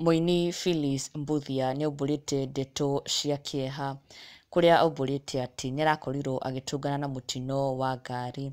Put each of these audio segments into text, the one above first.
Mũini Phyllis Mbuthia nĩaumbũrĩte ndeto cia kĩeha kũrĩa aumbũrĩte atĩ nĩarakorirwo agĩtũngana na mũtino wa ngari,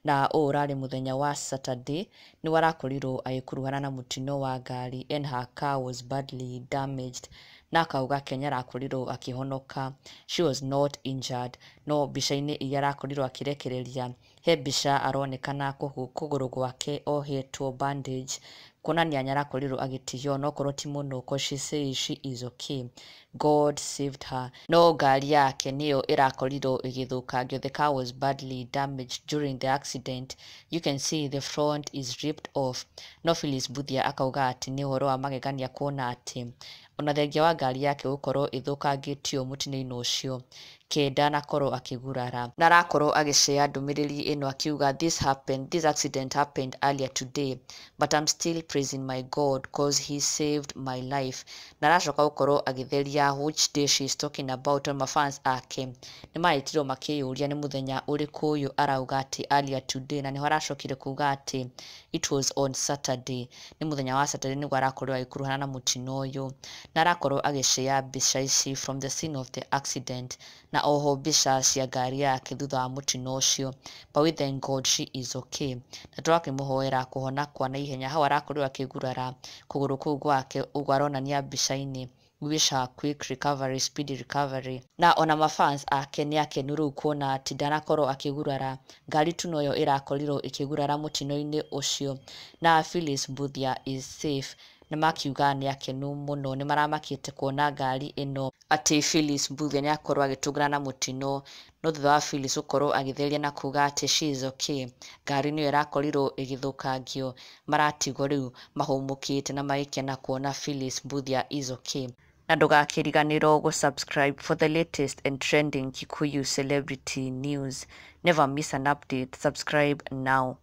na ũũ ũrarĩ mũthenya wa Saturday nĩguo arakorirwo agĩkuruhana na mũtino wa ngari and her car was badly damaged, na akauga ke nĩarakorirwo akĩhonoka, she was not injured. No mbica-inĩ iria arakorirwo akĩrekereria he mbica aronekana kũgũrũ gwake ohetwo bandage, kuonania nĩarakorirwo agĩtihio onokorwo ti mũno, 'cause she says she is okay, God saved her. No ngari yake nĩyo ĩrakorirwo ĩgĩthũkangio, the car was badly damaged during the accident, you can see the front is ripped off. No Phyllis Mbuthia akauga atĩ nĩ ũhoro wa magegania kuona atĩ ona thengia wa ngari yake gũkorwo ĩthũkangĩtio mũtino-inĩ ũcio, ke ndanakorwo akĩgurara. Na arakorwo agĩshare ndũmĩrĩri ĩno akiuga, "This happened, this accident happened earlier today, but I'm still praising my God 'cause he saved my life." Na aracoka gũkorwo agĩtheria which day she is talking about, tondũ mafans ake nĩmaretirwo makĩyũria nĩ mũthenya ũrĩkũ ũyũ arauga atĩ earlier today, na nĩho aracokire kuga atĩ it was on Saturday, nĩ mũthenya wa Saturday nĩguo arakorirwo agĩkuruhana na mũtino ũyũ. Na arakorwo agĩshare mbica ici from the scene of the accident, na oho mbica cia ngari yake thutha wa mũtino ũcio. But we thank God she is okay, na tũrakĩmũhoera kũhona kwa naihenya. Hau arakorirwo akĩgurara kũgũrũ kũu gwake ũguo aronania mbica-inĩ. We wish her quick recovery, speedy recovery. Na ona mafans ake nĩ akenu rĩu kuona atĩ ndanakorwo akĩgurara, ngari tu noyo ĩrakorirwo ĩkĩgurara mũtino-inĩ ũcio, na Phyllis Mbuthia is safe. Na makiuga nĩ akenu mũno, nĩ maramakĩte kuona ngari ĩno atĩ Phyllis Mbuthia nĩ akorwo agĩtũngana na mũtino, no thutha wa Phyllis gũkorwo agĩtheria na kuga atĩ she is okay, ngari nĩyo ĩrakorirwo ĩgĩthũkangio, maratigwo rĩu mahũmũkĩte na magĩkena kuona Phyllis Mbuthia is okay. Na ndũgakĩriganĩrwo gũ-subscribe for the latest and trending Kikuyu celebrity news. Never miss an update. Subscribe now.